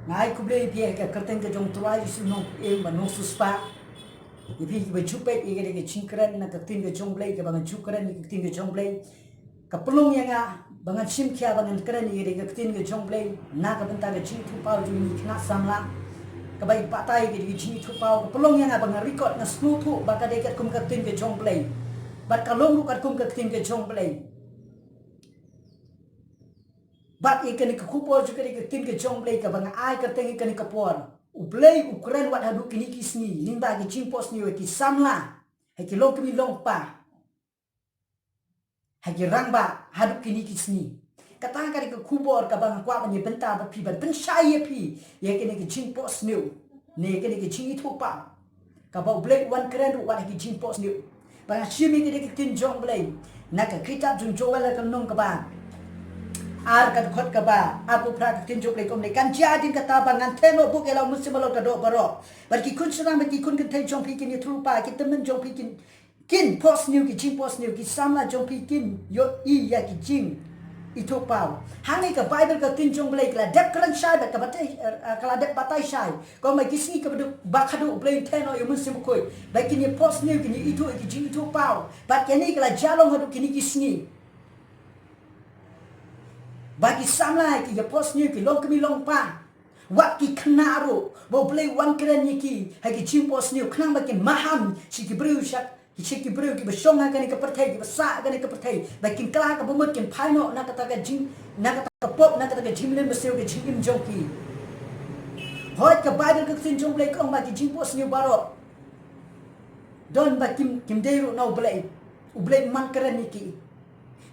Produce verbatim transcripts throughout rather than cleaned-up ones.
Nga ai khublei ïa phi ha ka kyrteng ka jong u Trai Jisu, nongpynim bad nongsiewspah. Ïa phi kiba ju peit ïa ka jingkren na ka ktien ka jong u Blei, kaba nga ju kren ïa ka ktien ka jong u Blei. Ka pynlong ïa nga ba ngan shim khia ba ngan kren ïa ka ktien ka jong u Blei na ka bynta ka jingithuhpaw jong ngi ki khynnah samla. Kaba i batai ïa ka jingithuhpaw, ka pynlong ïa nga ba nga record, nga sngewthuh ba ka dei katkum ka ktien ka jong u Blei. Bad ka long ruh katkum ka ktien ka jong u Blei. Bad ïa kane ka khubor jong ka dei ka ktien ka jong u Blei kaba nga ai kyrteng ïa kane ka por. U Blei u kren wat haduh kine ki sngi lyngba ki jingphohsniew ïa ki samla, ha ki longkmie longkpa, ha ki rangbah haduh kine ki sngi. Kata ka dei ka khubor kaba nga kwah ban ïa bynta bad phi, ban pynshai ïa phi ïa kane ka jingphohsniew ne ïa kane ka jingithuhpaw kaba u Blei u wan kren ruh wat ha ki jingphohsniew. Ba nga shim ïa ka dei ka ktien jong u Blei na ka kitab jong u Joel, ka lynnong kaba ar, ka dkhot kaba arphew phra. Ka ktien jong u Blei ka ong kumne: Kan jia hadien kata ba ngan theh noh buk ïa la u Mynsiem Bakhuid ka doh baroh, bad ki khun shynrang bad ki khun kynthei jong phi kin ïathuhlypa, ki tymmen jong phi kin kin phohsniew ki jingphohsniew, ki samla jong phi kin ïohi ïa ki jingithuhpaw. Hangne ka Baibl, ka ktien jong u Blei, ka la dep kren shai bad ka batai, eh, ka la dep batai shai. Ka ong ba ki sngi kaba duk, ba khadduh u Blei un theh noh ïa u Mynsiem Bakhuid, ba kin ïa phohsniew, kin ïa ithuh ïa ki jingithuhpaw. Bad kane ka la jia long haduh kine ki sngi. Ba ki samla ki ïa phohsniew, ki longkmie longkpa, wat ki khynnah ruh, ba u Blei u wan kren ïa ki ha ki jingphohsniew khnang ba kin maham sha ki briew, sha, sha ki briew kiba shong ha kane ka pyrthei, kiba sah ha kane ka pyrthei, ba kin kylla kaba mut, kin phai noh na kata ka jing, na kata ka pop, na kata ka jingmlien mynsiem, ka jingim jong ki. Hooid, ka Baibl, ka ktien jong u Blei, ka ong ba ki jingphohsniew baroh don ba kim, kim dei ruh na u Blei. U Blei um man kren ïa ki.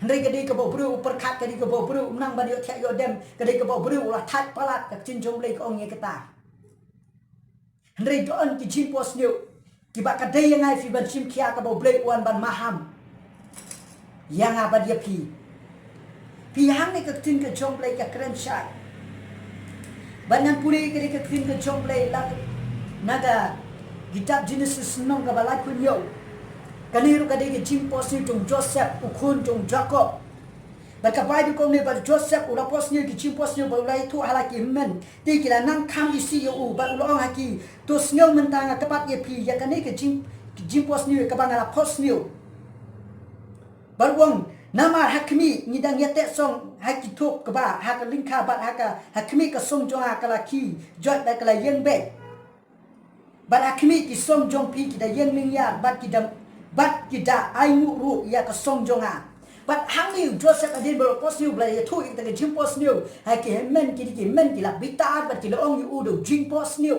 Hynrei ka dei kaba u briew u pyrkhat, ka dei kaba u briew um nang ban ïohthiah ïohdem, ka dei kaba u briew u la thait palat. Ka ktien jong u Blei ka ong ïa kata. Hynrei don ki jingphohsniew kiba ka dei ïa nga ïa phi ban shim khia, kaba u Blei u wan ban maham ïa nga bad ïa phi. Phi, hangne ka ktien ka jong u Blei ka kren shai. Bad ngan pule ïa ka dei ka ktien ka jong u Blei la, na ka kitab Jenesis, lynnong kaba laiphew hynñiew. Kane ruh ka dei ka jingphohsniew jong u Joseph, u khun jong u Jakob. Bad ka Baibl ka ong ne, bad u Joseph u la phohsniew ki jingphohsniew bad u la ïathuh ha la ki hynmen. Te ki la nang kham isih ïa u bad u la ong ha ki, to sngew mynta, nga kyrpad ïa phi ïa kane ka jing, jingphohsniew kaba nga la phohsniew. Bad u ong, namar ha khmih ngi dang ïateh song ha ki thup kba ha ka lyngkha, bad ha ka, ha khmih ka song jong nga ka la khih joit bad ka la ïeng beit. Bad ha khmih ki song jong phi ki da ïeng lynñiar bad ki da, bad ki da ainguh ruh ïa ka song jong nga. Bad hangne u Joseph hadien ba la phohsniew, ba la ïathuh ïa kata ka jingphohsniew ha ki hynmen, ki dei ki hynmen ki la bitar bad ki la ong ïa u da u jingphohsniew.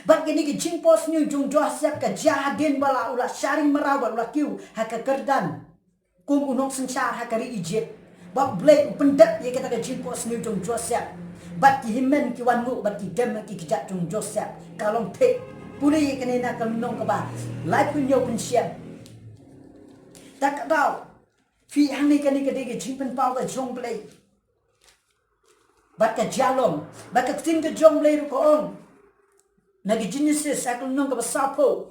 Bad kane ka jingphohsniew jong u Joseph ka jia hadien ba la, u la shah ri mraw bad u la kiew ha ka kyrdan kum u nongsynshar ha ka ri Ijipt. Bad u Blei u pyndep ïa kata ka jingphohsniew jong u Joseph. Bad ki hynmen ki wan nguh bad ki dem ha ki kjat jong u Joseph. Ka long thik. Pule ïa kane na ka lynnong kaba laiphew hynñiew, pynshitom. Ta ka daw, phi, hangne kane ka dei ka jingpynpaw ka jong u Blei. Bad ka jia long. Bad ka ktien ka jong u Blei ruh ka ong na ka Jenesis, ha ka lynnong kaba sawphew,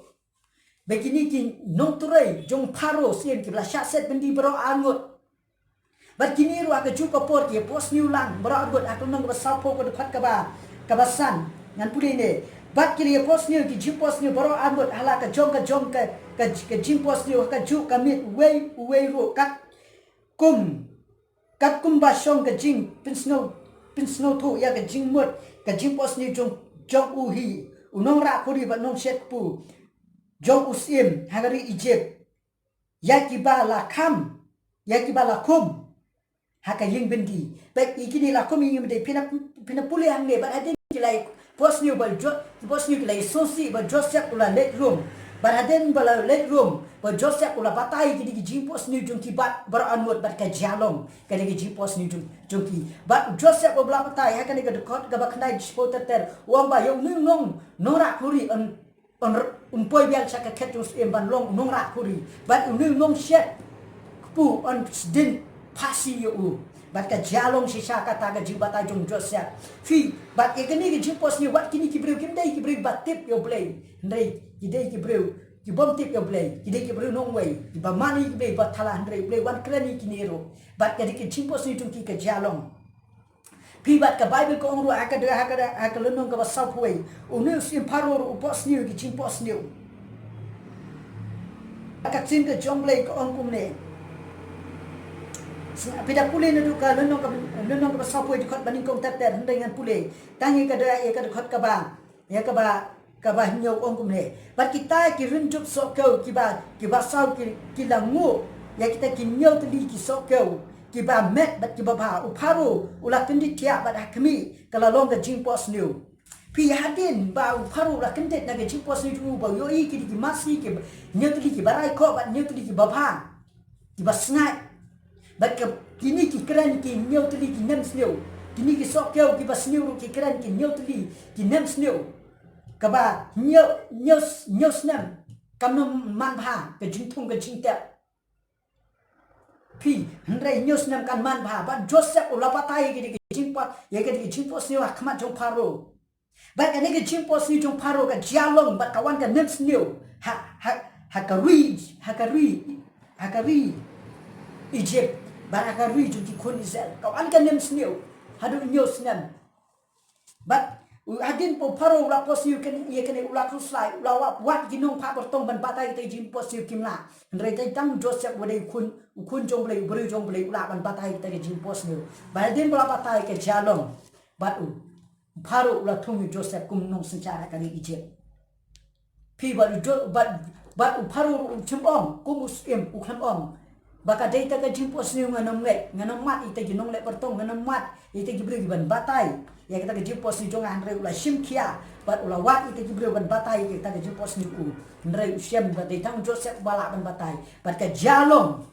ba kine ki nongtrei jong u Pharaoh syiem kiba la shah set byndi baroh arngut. Bad kine ruh ha kajuh ka por ki ïa phohsniew lang baroh arngut, ha ka lynnong kaba sawphew, ka dkhot kaba, kaba san. Ngan pule ne. Bad ki la ïa phohsniew ki jingphohsniew baroh arngut ha la ka jong ka jong ka, ka, ka jingphohsniew, ha kajuh ka miet uwei uwei ruh, katkum, katkum ba shong ka jingpynsngew, pynsngewthuh ïa ka jingmut ka jingphohsniew jong, jong u hi u nongrah khuri bad nongshet kpu jong u syiem ha ka ri Ijipt, ïa kiba la kham, ïa kiba la khum ha ka ïing byndi. Bad ïa kine la khum ïa ïing byndi, phin ïa, phin ïa pule hangne, bad hadien ki la ïa phohsniew bad Jo-, phohsniew ki la ïa sngewsih ba u Joseph u la leit rung. Bad hadien ba la leit rung, ba u Joseph u la batai ïa kine ki jingphohsniew jong ki bad baroh arngut, bad ka jia long kane ka jingphohsniew jong, jong ki. Bad u Joseph uba la batai ha kane ka dkhot kaba khyndai shiphew ter ter, u ong ba ïa une u nong, nongrah khuri un, un r-, un poi biang sha ka khet jong u syiem ban long u nongrah khuri. Bad une u nongshet kpu un sdien phasi ïa u. Bad ka jia long shisha kata ka jingbatai jong u Joseph. Phi, bad ïa kane ka jingphohsniew, wat kine ki briew kim dei ki briew ba tip ïa u Blei. Hynrei ki dei ki briew ki bym tip ïa u Blei. Ki dei ki briew nongwei, kiba mane ïa u Blei ba thala, hynrei u Blei u wan kren ïa kine ruh. Bad ka dei ka jingphohsniew jong ki ka jia long. Phi, bad ka Baibl ka ong ruh ha ka, ha ka, ha ka lynnong kaba sawphew wei, une u syiem Pharaoh ruh u pohsniew ïa ki jingpohsniew. Ka ktien ka jong U Blei ka ong kumne. Sngap, phi da pule naduh ka lynnong kaba, lynnong kaba sawphew wei, dkhot ba nyngkong ter ter, hynrei ngan pule tang ïa ka da, ïa ka dkhot kaba, ïa kaba, kaba hynñiew, ong kumne. Bad kita ki rynjup sohkew kiba, kiba saw ki, ki la nguh ïa kita ki hynñiew tylli ki sohkew kiba met bad kiba bha. U Pharaoh u la kyndit thiah bad ha khmih ka la long ka jingpohsniew. Phi, hadien ba u Pharaoh u la kyndit na ka jingpohsniew jong u, ba u ïohi ki dei ki masi kiba, hynñiew tylli kiba rai khoh bad hynñiew tylli kiba bha, kiba sngaid. Bad ka, kine ki kren ki hynñiew tylli ki nemsniew. Kine ki sohkew kiba sniew ruh ki kren ki hynñiew tylli ki nemsniew. Kaba hynñiew, hynñiew, hynñiew snem kam nang man bha ka jingthung ka jingtep. Phi, hynrei hynñiew snem kan man bha. Bad Joseph u la batai ïa ki, ïa ki jingpot, ïa ki, ïa ki jingpohsniew ha khmat jong Pharaoh. Bad kane ka jingpohsniew jong Pharaoh ka jia long, bad ka wan ka nemsniew ha, ha, ha ka ri, ha ka ri, ha ka ri Egypt, bad ha ka ri jong ki khun Israel. Ka wan ka nemsniew haduh hynñiew snem. Bad u, hadien ba u Pharaoh u la pohsniew kane, ïa kane, u la khuslai, u la wad, wad ki nongphah kyrtong ban batai kita ki jingpohsniew, kim lah. Hynrei tang u Joseph, u dei u khun, u khun jong U Blei, u briew jong U Blei, u lah ban batai kita ki jingpohsniew. Bad hadien ba u la batai, ka jia long, bad u Pharaoh u la thung ïa u Joseph kum u nongsynshar ha ka ri Egypt. Phi, bad u Jo-, bad, bad u Pharaoh ruh u shym ong, kum u syiem u khlem ong ba ka dei kata ka jingpohsniew, ngan ym ngeit, ngan ym mad ïa kita ki nongleh kyrtong, ngan ym mad ïa kita ki briew kiban batai ïa kata ka jingpohsniew jong nga. Hynrei u la shim khia bad u la wad ïa kita ki briew ban batai ïa kata ka jingpohsniew u. Hynrei u shem ba dei tang u Joseph uba lah ban batai. Bad ka jia long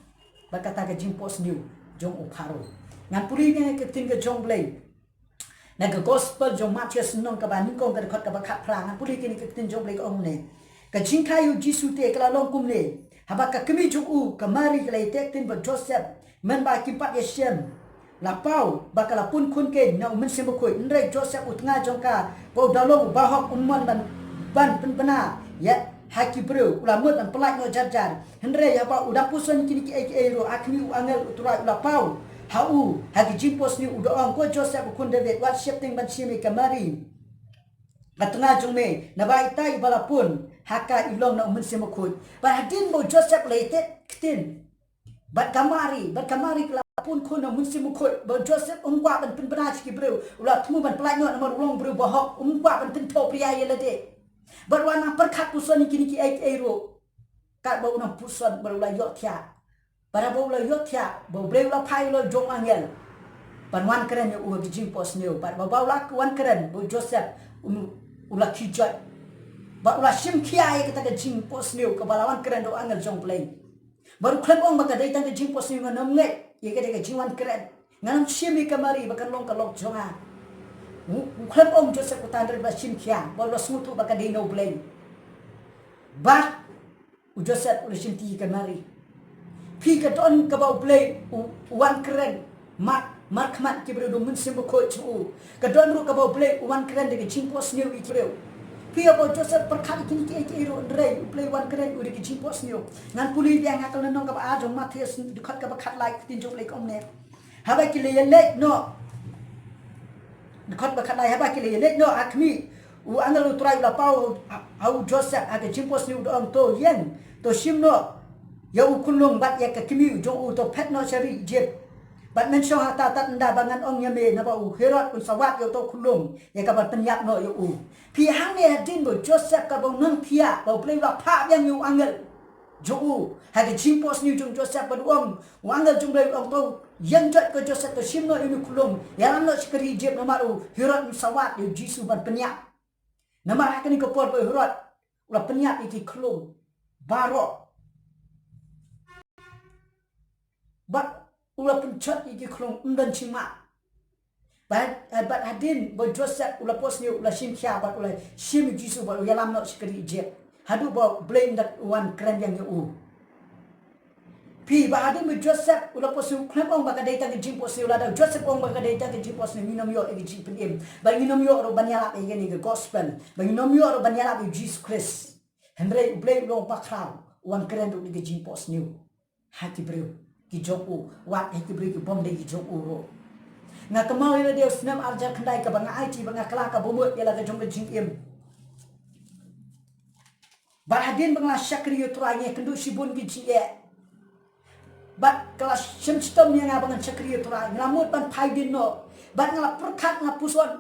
bad kata ka jingpohsniew jong u Pharaoh. Ngan pule ïa ka ktien ka jong U Blei na ka Gospel jong u Mathaios, lynnong kaba nyngkong, ka dkhot kaba khatphra. Ngan pule kine ki ktien jong U Blei, ka ong kumne. Ka jingkha ïa u Jisu te ka la long kumne: Haba ka kmie jong u ka Mari ka la ïateh ktien bad u Joseph, mynba kim pat ïashem, la paw ba ka la pun khun keiñ na U Mynsiem Bakhuid. Hynrei u Joseph u tnga jong ka, ba u da long u bahok, um mon ban, ban pynbna ïa ha ki briew, u la mut ban pyllait noh jar jar. Hynrei haba u dang puson ïa kine kiei kiei ruh, ha khmih u angel U Trai u la paw ha u ha ki jingpohsniew, u da ong: Ko Joseph u khun David, wat sheptieng ban shim ïa ka Mari ka tnga jong me, naba ita iba la pun ha ka i long na U Mynsiem Bakhuid. Bad hadien ba u Joseph u la ïateh ktien bad ka Mari, bad ka Mari ka la pun khun na U Mynsiem Bakhuid, ba u Joseph um kwah ban pynbna sha ki briew, u la thmu ban pyllait noh namar u long briew bahok, um kwah ban pynthop ria ïa lade. Bad wat nang pyrkhat puson ïa kine kiei kiei ruh, katba u nang puson, bad u la ïohthiah. Bad haba u la ïohthiah, ba U Blei u la phah ïa u la jong u angel ban wan kren ïa u ha ki jingpohsniew. Bad haba u la wan kren, ba u Joseph u, u la khie joit. Bad u la shim khia ïa kata ka jingpohsniew kaba la wan kren da u angel jong U Blei. Bad u khlem ong ba ka dei tang ka jingpohsniew, ngan ym ngeit ïa kata ka jingwan kren, ngan ym shim ïa ka Mari ba kan long ka lok jong nga. U, u khlem ong u Joseph kumta, hynrei u la shim khia bad u la sngewthuh ba ka dei na U Blei. Bad u Joseph u la shim ti ïa ka Mari. Phi, ka don kaba U Blei u, u wan kren mar, markhmat ki briew da U Mynsiem Bakhuid jong u. Ka don ruh kaba U Blei u wan kren da ka jingpohsniew ïa ki briew. Phi, haba u Joseph pyrkhat ïa kine kiei kiei ruh, hynrei U Blei u wan kren ïa u da ka jingpohsniew. Ngan pule biang ha ka lynnong kaba ar jong u Mathaios, dkhot kaba khatlai, ka ktien jong U Blei ka ong kumne. Haba ki la ïaleit noh, dkhot ba khatlai, haba ki la ïaleit noh ha khmih, u angel U Trai u la paw ha, ha u Joseph ha ka jingpohsniew, u da ong: To ïeng, to shim noh ïa u khyllung bad ïa ka kmie jong u, to phet noh sha ri Egypt. Bad men shong hangta tad ynda ba ngan ong ïa me, naba u Herod un sa wad ïa uto u khyllung ïa kaban pynïap noh ïa u. Phi, hangne hadien ba u Joseph kaba u nang thiah, ba U Blei u la phah biang ïa u angel jong u ha ka jingpohsniew jong u Joseph, bad u ong, u angel jong U Blei u ong: To ïeng joit ko Joseph, to shim noh ïa une u khyllung, ïalam noh sha ka ri Egypt, namar u Herod un sa wad ïa u Jisu ban pynïap. Namar ha kane ka por ba u Herod u la pynïap ïa ki khyllung baroh. Bad u la pynjot ïa ki khyllung, ym don jingmah. Bad, eh, bad hadien ba u Joseph u la poh sniew, u la shim khia bad u la shim ïa u Jisu bad u ïalam noh sha ka ri Egypt, haduh ba U Blei un da wan kren biang ïa u. Phi, bad hadien ba u Joseph u la poh sniew, u khlem ong ba ka dei tang ka jingpoh sniew, lada u Joseph u ong ba ka dei tang ka jingpoh sniew, ngin ym ïoh ïa ka jingpynim, bad ngin ym ïoh ruh ban ïalap ïa kane ka gospel, bad ngin ym ïoh ruh ban ïalap ïa u Jisu Khrist. Hynrei U Blei u long bakhraw, u wan kren ruh da ka jingpoh sniew ha ki briew ki jong u, wat ha ki briew ki bym dei ki jong u ruh. Nga kynmaw ïa lade u snem arhajar khyndai kaba nga aiti, ba nga kylla ka bamut ïa la ka jong ka jingim. Bad hadien ba nga la shakri ïa u Trai nga ïakynduh shibun ki jingeh. Bad ka la shim shitom ïa nga ba ngan shakri ïa u Trai. Nga la mut ban phai dien noh. Bad nga la pyrkhat, nga la puson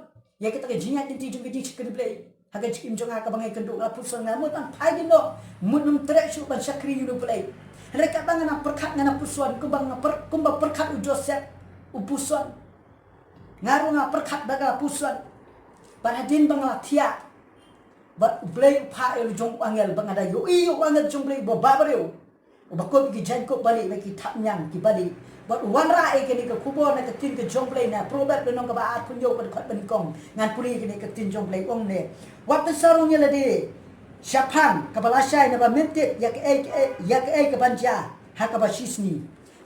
ïa kata ka jingïaid lynti jong ka jingshakri Blei ha ka jingim jong nga kaba nga ïakynduh. Nga la puson, nga la mut ban phai dien noh. Mut ngam treh shuh ban shakri ïa u Blei. Hynrei katba nga nang pyrkhat, nga nang puson kumba nga pyr-, kumba pyrkhat u Joseph, u puson. Nga ruh nga pyrkhat bad nga la puson. Bad hadien ba nga la thiah, bad U Blei u phah ïa la jong u angel ba nga da ïohi ïa u angel jong U Blei uba babriew, uba kup ïa ki jaiñkup balieh bad ki thapniang ki balieh. Bad u wanrah ïa kane ka khubor na ka ktien ka jong U Blei na Proverb lynnong kaba arphew hynñiew ka dkhot ba nyngkong. Ngan pule ïa kane ka ktien jong U Blei, ong ne: Wat pynsarong ïa lade shaphang kaba lashai, naba men tip ïa kaei kaei, ïa kaei kaban jia ha kaba shisngi.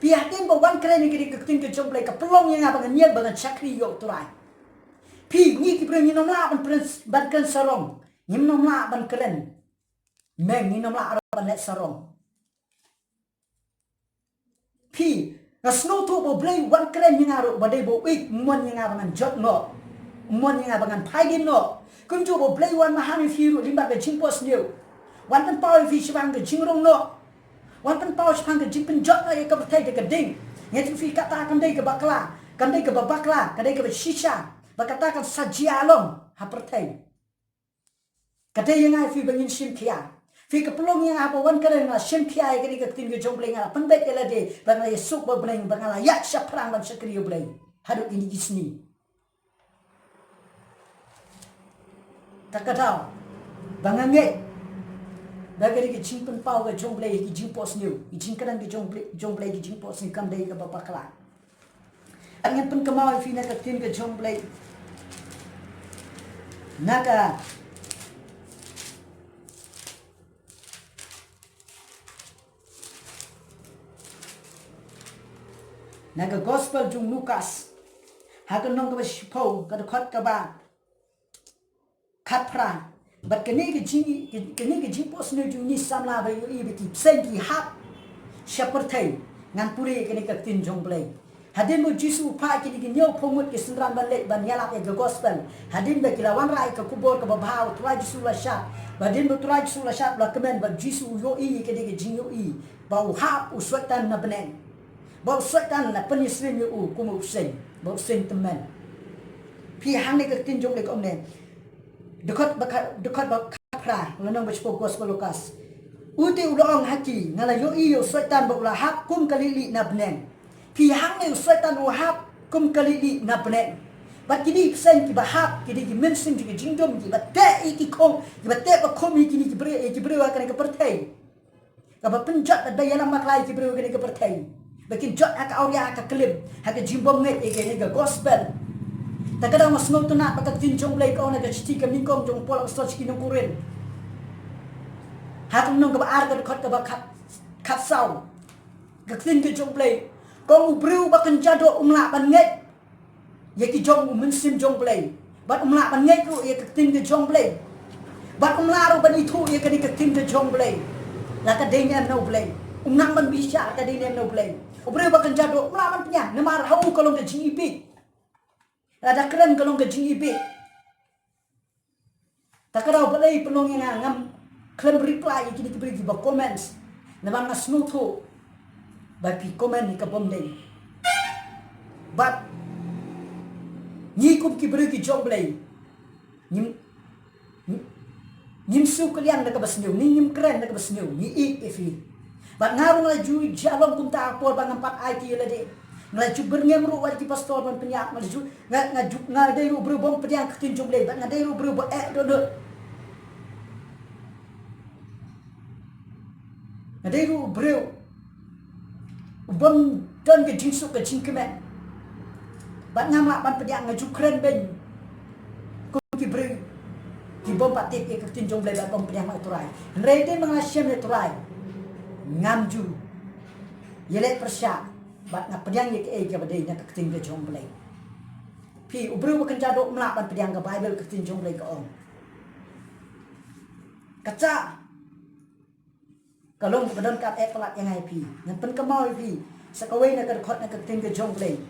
Phi, hadien ba wan kren ïa kane ka ktien ka jong U Blei, ka pynlong ïa nga ba ngan ñiel ba ngan shakri ïa u Trai. Phi, ngi ki briew ngim lah ban pren-, ban kren sarong. Ngim lah ban kren meng, ngim lah ruh ban leh sarong. Phi, nga sngewthuh ba U Blei u wan kren ïa nga ruh, ba dei ba u ïeit, u mon ïa nga ba ngan jot noh, u mon ïa nga ba ngan phai dien noh. Kumjuh ba U Blei u wan maham ïa phi ruh lyngba ka jingphohsniew. Wan pynpaw ïa phi shaphang ka jingrung noh. Wan pynpaw shaphang ka jingpynjot noh ïa ka pyrthei da ka ding. Nga tip phi, kata kam dei kaba bakla, kam dei kaba bakla, ka dei kaba shisha. Bad kata kan sa jia lem ha pyrthei. Ka dei ïa nga ïa phi ba ngin shim khia. Phi, ka pynlong ïa nga ba wan kren nga shim khia ïa kane ka ktien ka jong U Blei, nga la pynbeit ïa lade ba nga la ïasuk bad U Blei, ba nga la ïaid shaphrang ban shakri ïa U Blei haduh kine ki sngi. Ta ka daw ba nga ngeit ba kane ka jingpynpaw ka jong U Blei, ki jingphohsniew, ki jingkren ka jong U Blei, jong U Blei, ki jingphohsniew kam dei kaba bakla. Ngin pynkynmaw ïa phi na ka ktien ka jong U Blei, na ka, na ka gospel jong u Lukas, ha ka lynnong kaba shiphew, ka dkhot kaba khatphra. Bad kane ka jing, kane ka jingphohsniew jong une u samla ba ïohi ba ki bseiñ ki hap sha pyrthei. Ngan pule ïa kane ka ktien jong U Blei. Hadien ba U Jisu u phah ïa kine ki hynñiewphew ngut ki synran ban leit ban ïalap ïa ka gospel, hadien ba ki la wanrah ïa ka khubor kaba bha, U Trai Jisu u la shad. Bad hadien ba U Trai Jisu u la shad, u la kmen, bad U Jisu u ïohi ïa kane ka jingïohi ba u hap u Soitan na bneng. Ba u Soitan la pynïasyriem ïa u kum u bseiñ, ba u bseiñ tymmen. Phi, hangne ka ktien jong U Blei ka ong ne, dkhot ba kha-, dkhot ba khatphra, lynnong ba shiphew, gospel Lukas. U te u la ong ha ki, nga la ïohi ïa u Soitan ba u la hap kum ka lieh lieh na bneng. Phi, hangne u Soitan u hap kum ka lieh lieh na bneng. Bad kine ki bseiñ kiba hap, kine ki mynsiem jong ka jingdum, kiba teh ïa ki khun, kiba teh ba khun ïa kine ki briew, ïa ki briew ha kane ka pyrthei. Kaba pynjot bad ba ïalam bakla ïa ki briew kane ka pyrthei. Ba kin jot ha ka awria, ha ka klim, ha ka jingbymngeit ïa kane ka gospel. Ta ka daw nga sngewtynnat ba ka ktien jong U Blei ka ong na ka shithi ka nyngkong jong u Paul Apostol sha ki nong Korinth, ha ka lynnong kaba ar, ka dkhot kaba khat, khatsaw. Ka ktien ka jong U Blei ka ong, u briew ba kynja doh um lah ban ngeit ïa ki jong u Mynsiem jong U Blei. Bad um lah ban ngeit ruh ïa ka ktien ka jong U Blei. Bad um lah ruh ban ithuh ïa kane ka ktien ka jong U Blei. La ka dei ne em na U Blei. Um nang ban bishar ka dei ne em na U Blei. U briew ba kynja doh um lah ban pynïaid, namar ha u ka long ka jingibit. Lada kren ka long ka jingibit. Ta ka daw balei pynlong ïa nga ngam khlem reply ïa kine ki briew kiba comment. Namar nga sngewthuh ba phi comment ïa ka bym dei. Bad ngi kum ki briew ki jong U Blei, ngim, ngim, ngim siew kylliang da kaba sniew, ngi, ngim kren da kaba sniew, ngi ïeit ïa phi. Bad nga ruh nga la ju ïa long kumta ha por ba ngam pat aiti ïa lade. Nga la ju byrngem ruh wat ki pastor ban pynïap, nga la ju, nga, nga ju, nga dei ruh u briew bym pdiang ka ktien jong U Blei, bad nga dei ruh u briew ba eh dohnud. Nga dei ruh u briew u bym don ka jingsuk ka jingkmen. Bad ngam lah ban pdiang, nga ju kren beiñ kum ki briew ki bym pat tip ïa ka ktien jong U Blei bad bym pdiang ïa u Trai. Hynrei hadien ba nga la shem ïa u Trai, ngam ju ïaleh pyrshah bad nga pdiang ïa kaei kaba dei na ka ktien ka jong U Blei. Phi, u briew ba kynja doh um lah ban pdiang, ka Baibl, ka ktien jong U Blei ka ong. Kata ka long kaba don kaba eh palat ïa nga ïa phi. Ngan pynkynmaw ïa phi sa kawei na ka dkhot na ka ktien ka jong U Blei.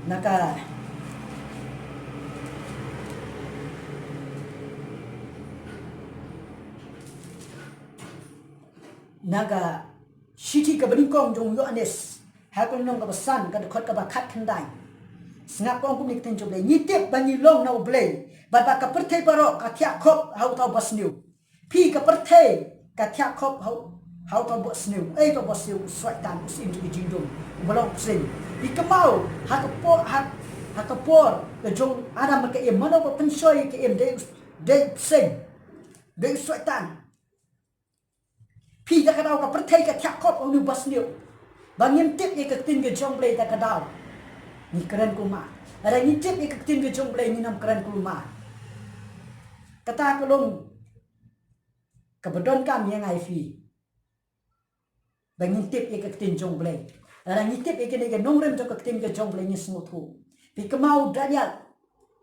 Na ka, na ka shithi kaba nyngkong jong u Ïoannis, ha ka lynnong kaba san, ka dkhot kaba khatkhyndai. Sngap, ka ong kumne ka ktien jong U Blei: Ngi tip ba ngi long na U Blei, bad ba ka pyrthei baroh ka thiah khop ha uta u basniew. Phi, ka pyrthei ka thiah khop ha u, ha uta u basniew. Ei, uta u basniew, u Soitan, u syiem jong ki jingdum, u ba long u bseiñ. Phi kynmaw ha ka por, ha, ha ka por ka jong Adam bad ka Im, mano ba pynshoi ïa ka Im? Dei, dei u bseiñ, dei u Soitan. Phi, da ka daw ka pyrthei ka thiah khop ha une u basniew. Ba ngim tip ïa ka ktien ka jong U Blei, da ka daw ngi kren kulmar. Lada ngi tip ïa ka ktien ka jong U Blei, ngin ym kren kulmar. Kata ka long kaba donkam ïa nga ïa phi, ba ngin tip ïa ka ktien jong U Blei. Lada ngi tip ïa kane ka nongrim jong ka ktien ka jong U Blei, ngin sngewthuh. Phi kynmaw u Daniel,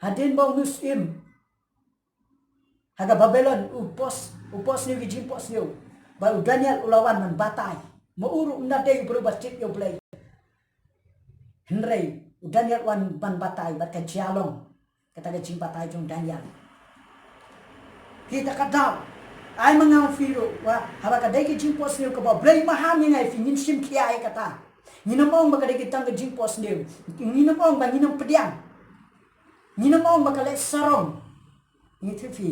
hadien ba une u syiem ha ka Babilon u pos, u pos sniew ki jingpos sniew, ba u Daniel u la wan ban batai. Ma u ruh um dei u briew ba tip ïa U Blei, hynrei u Daniel u wan ban batai bad ka jia long kata ka jingbatai jong u Daniel. Phi, da ka daw, ai ma nga ma phi ruh, wa, haba ka dei ka jingpos sniew kaba U Blei maham ïa nga ïa phi, ngin shim khia ïa kata. Ngin ym ong ba ka dei ka tang ka jingpos sniew. Ngin ym ong ba ngin ym pdiang. Ngin ym ong ba ka leh sarong. Ngi tip phi,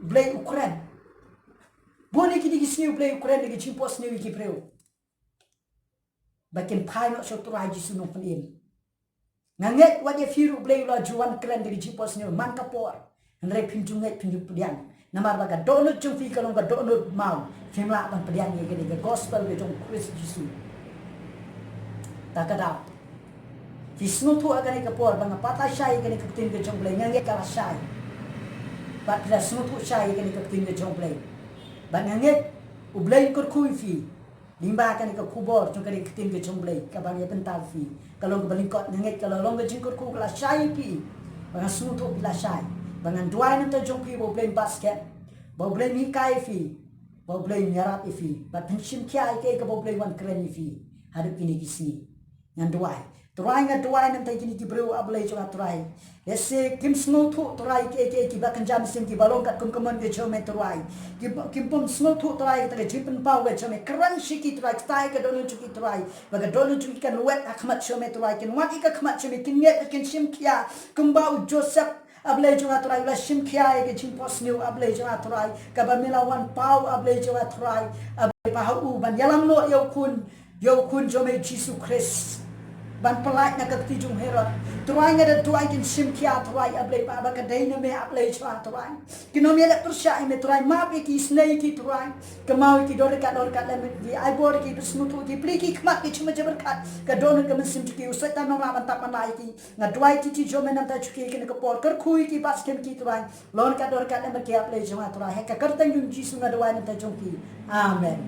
U Blei u kren. Bun ïa kine ki sngi U Blei u kren da ki jingpos sniew ïa ki briew ba kin phai noh sha u Trai Jisu Nongpynim. Nga ngeit wat ïa phi ruh U Blei u la ju wan kren da ki jingpos sniew man ka por. Hynrei phim ju ngeit, phim ju pdiang. Namar ba ka dohnud jong phi ka long ka dohnud maw. Phim lah ban pdiang ïa kane ka gospel ka jong u Khrist Jisu. Da ka daw, phi sngewthuh ha kane ka por ba nga batai shai ïa kane ka ktien ka jong U Blei, nga ngeit ka la shai. Bad phi la sngewthuh shai ïa kane ka ktien ka jong U Blei. Bad nga ngeit U Blei u kyrkhu ïa phi. Lyngba kane ka khubor jong kane ka ktien ka jong U Blei kaba nga ïa pynpaw ïa phi, ka long kaba lyngkot, nga ngeit ka la long ka jingkyrkhu, ka la shai ïa phi. Ba nga sngewthuh phi la shai. Ba ngan duwai na bynta jong phi ba U Blei un bat skhem, ba U Blei un hikai ïa phi, ba U Blei un ïarap ïa phi, bad phin shim khia ïa kaei kaba U Blei u wan kren ïa phi haduh kine ki sngi. Ngan duwai. Trai, nga duwai na bynta kine ki briew, A Blei jong nga Trai. Lehse kim sngewthuh Trai kiei kiei kiba kynja mynsiem, kiba long katkum ka mon ka jong me Trai. Kim, kim pom sngewthuh Trai kata ka jingpynpaw ka jong me. Kren sha ki Trai, kata ka dohnud jong ki Trai. Ba ka dohnud jong ki kan wad ha khmat jong me Trai. Kin wad ha ka khmat jong me, kin ngeit, kin shim khia. Kumba u Joseph, A Blei jong nga Trai, u la shim khia ïa ka jingpos sniew, A Blei jong nga Trai, kaba me la wan paw, A Blei jong nga Trai. A Blei, ba ha u ban ïalam noh ïa u khun, ïa u khun jong me Jisu Khrist, ban pyllait na ka kti jong u Herod. Trai, nga da duwai, kin shim khia Trai, A Blei, ba, ba ka dei na me, A Blei jong nga Trai. Kin ym ïaleh pyrshah ïa me Trai, map ïa ki, isynei ïa ki Trai. Kynmaw ïa ki, don ryngkat, don ryngkat lem bad ki, ai bor ïa ki, plie sngewthuh ïa ki, plie ki khmat ki, shu ma jingpyrkhat, ka dohnud ka mynsiem jong ki, u Soitan um lah ban tap ban la ïa ki. Nga duwai, kti jong me na bynta jong ki ha kane ka por, kyrkhu ïa ki, bat skhem ïa ki Trai. Long ryngkat, don ryngkat lem bad ki, A Blei jong nga Trai. Ha ka kyrteng jong u Jisu nga duwai na bynta jong ki. Amen.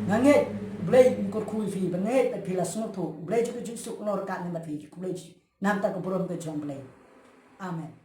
Nga ngeit U Blei un kyrkhu ïa phi, ba nga ngeit ba phi la sngewthuh. U Blei jong ka jingsuk un long ryngkat lem bad phi. Khublei na bynta ka burom ka jong U Blei. Amen.